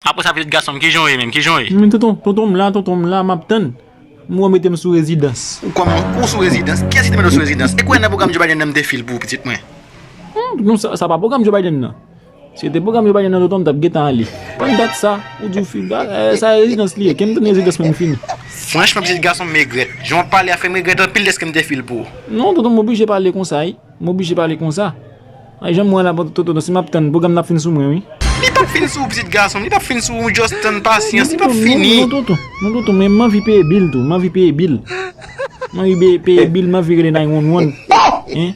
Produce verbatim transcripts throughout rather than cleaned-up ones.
Apre sa, pitit gason m, kijan w ye menm? Kijan w ye? Men tonton, tonton m la, tonton m la, m ap tann. M wè mete m sou rezidans. Ou kòman ou sou rezidans? Kiyès ki te mete w sou rezidans? E kwè nan pwogram Joe Biden nan m te fil pou ou, pitit mwen? Hmm, non, sa, sa pa pwogram Joe Biden nan. Si se te pwogram Joe Biden nan, tonton m t ap gentan ale. Pann dat sa, ou di w fi, ba, eh, sa rezidans li ye. Ken m tann rezidans mwen fini. Franchman, pitit gason m, m regrèt. Jan w ap pale a fè m regrèt anpil dèske m te fil pou ou. Non, tonton, m oblije pale konsa, wi. M oblije pale konsa. Ay, jan m wè la, tonton, si m ap tann, pwogram nan ap fin sou mwen, wi. Li p ap fin sou ou, pitit gason m, li p ap fin sou ou, just tann pasyans, li p ap fini. Non, tonton, non, tonton, men m anvi peye bil tou, m anvi peye bil. M anvi peye, peye bil, m anvi rele nine one one. Hein?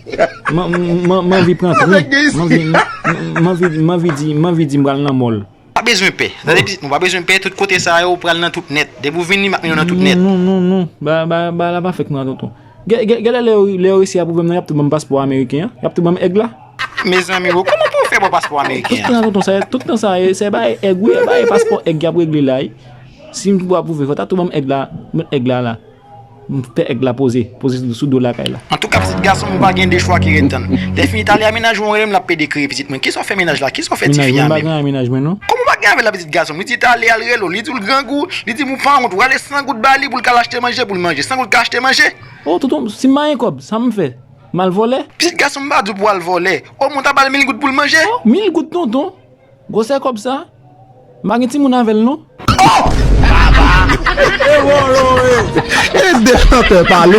M, m, m, m anvi pran kou. M anvi, m, m, m anvi, m anvi di, m anvi di m pral nan mòl. Pa bezwen pè. Tande pitit mwen, pa bezwen pè, tout kote sa yo, ou pral nan tout nèt. Depi w vini, m ap mennen w nan tout nèt. Non, non, non, non. Ba, ba, ba la pa fèk mwen, tonton. Gen, gen, gen lè, lè yo, lè yo resi apwouve m nan, y ap tou ban m paspò ameriken an. Y ap tou ban m èg la. Mezanmi, wo, kòman pou w fè ba w paspò ameriken an? Tout tan, tonton, sa, tout tan sa, e, se bay èg, wi, e bay paspò èg y ap regle la, wi. Si m pou apwouve, fò ta tou ban m èg la, ban m èg la, la. M fè èg la poze, poze sou, sou do lakay la. Antouka, pitit gason m, ou pa gen de chwa ki ret tann. Lè fini, talè a mennaj ou an rele m, l ap pede kriye, pitit mwen. Kisa w fè mennaj la? Kisa w fè tifi a menm? Mennaj mwen pa gen mennaj mwen, non. Kòman w pa gen avè l la, pitit gason m? Li di talè a l rele w, li di w l grangou, li di m ou pa wont, w ale san goud ba li pou l ka al achte manje pou l manje. San goud ka achte manje? Oh, tonton, si m pa gen kòb, sa m fè? M al vòlè? Pitit gason m, m pa di w pou w al vòlè. Omwen w ta ba l mil goud pou l manje. Oh, mil goud, tonton? Gwosè kòb sa? M pa gen timoun avè l, non. E de chantè pale.